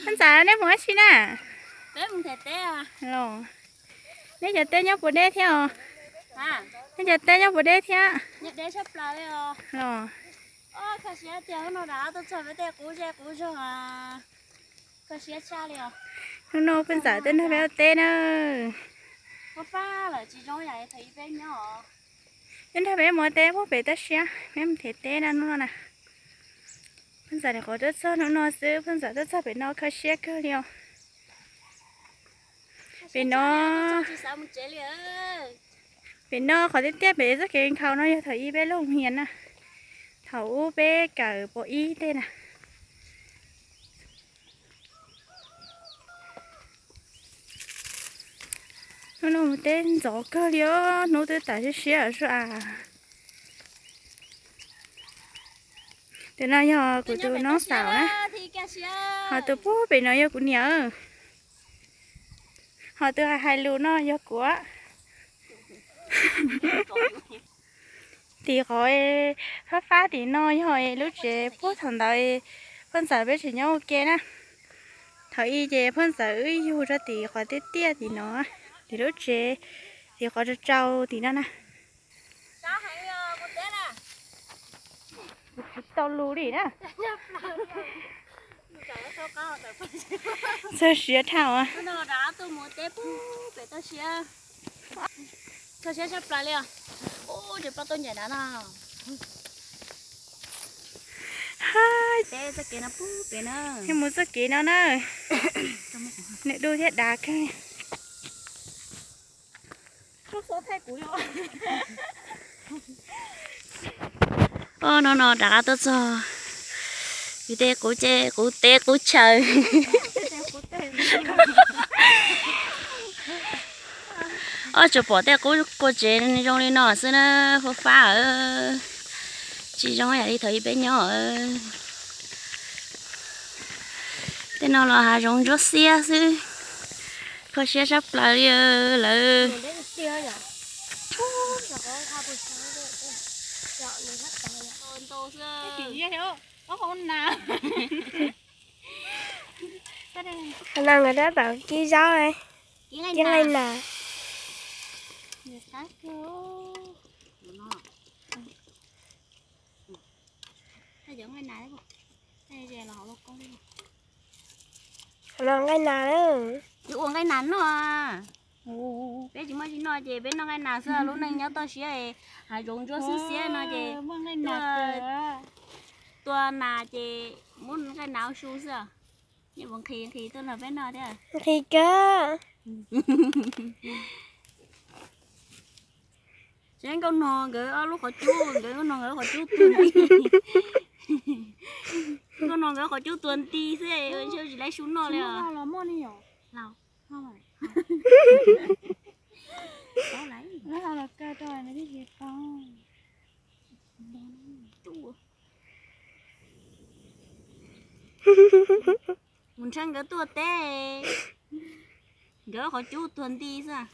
Phoj ntxawm, neb mus dab tsi na? Los, neb cov teb nyob puas deb thiab os? Neb cov teb nyob puas deb thiab los? Hnub no phoj ntxawm tuaj nrog peb ua teb na. Tuaj nrog peb mus ua teb puag pem toj siab, peb mus nrhiav teb na hnub no na. Phoj ntxawm nyuam qhuav tuaj txog hnub no xwb, phoj ntxawm tuaj txog pem no kho siab kawg li os. Pem no, pem no qhov tiaj tiaj pem txoj kev nkhaus no yog thaum ub peb lub hoob hias na. Thaum ub peb kawm pos ib tej na. Hnub no mus teb ntxov kawg li os, hnub twb tas siab siab lawm sua as. Tus no yog kuv tus noob xaum na, ho tus puag pem no yog kuv niam, ho tus hais hais lus no yog kuv. Tim qhov fab fab tim no yog lub tsev puag thaum ntawd phoj ntxawm peb tseem nyob ua ke na. Thaum ub ces phoj ntxawm wb yug rau tim qhov tiaj tiaj tim no, tim lub tsev, tim qhov tsau tsau tim no na. Tsis tau lus li na. Txog siav dhau. Hais, mus txoj kev no na. Nws dub thiab dav kawg. Hnub no no rov qab tuaj txog, kuv teb qub chaw. Ob tsuas pom tej qub qua tsev zoo li no xwb na, fab fab. Tsis zoo yam li thaum ub peb nyob. Tej no los hav zoov ntsuab xiab xwb, kho siab sab plaws li lawm. Qhov no nkawd tab tom kib zaub, kib nqaij nas. Qhov no nqaij nas na. Yuav ua nqaij nas noj. Peb tsis muaj tsis noj ces peb noj nqaij nas xwb. Lub neej nyob toj siab, hav zoov ntsuab xwb xiab no ces tua nas ces muab nqaij nas ua su xwb. Nej puas nqhis nqhis tuaj nrog peb noj thiab? Nqhis kawg. Seb nkauj nog nkawd ob lub qhov cub, nkawd nkauj nog nkawd qhov cub tuag nti. Nkauj nog nkawd qhov cub tuag nti xwb, ntshe tsis laib su noj li os. Mus nrhiav nkawd tuaj teb, nkawd qhov cub tuag nti xwb.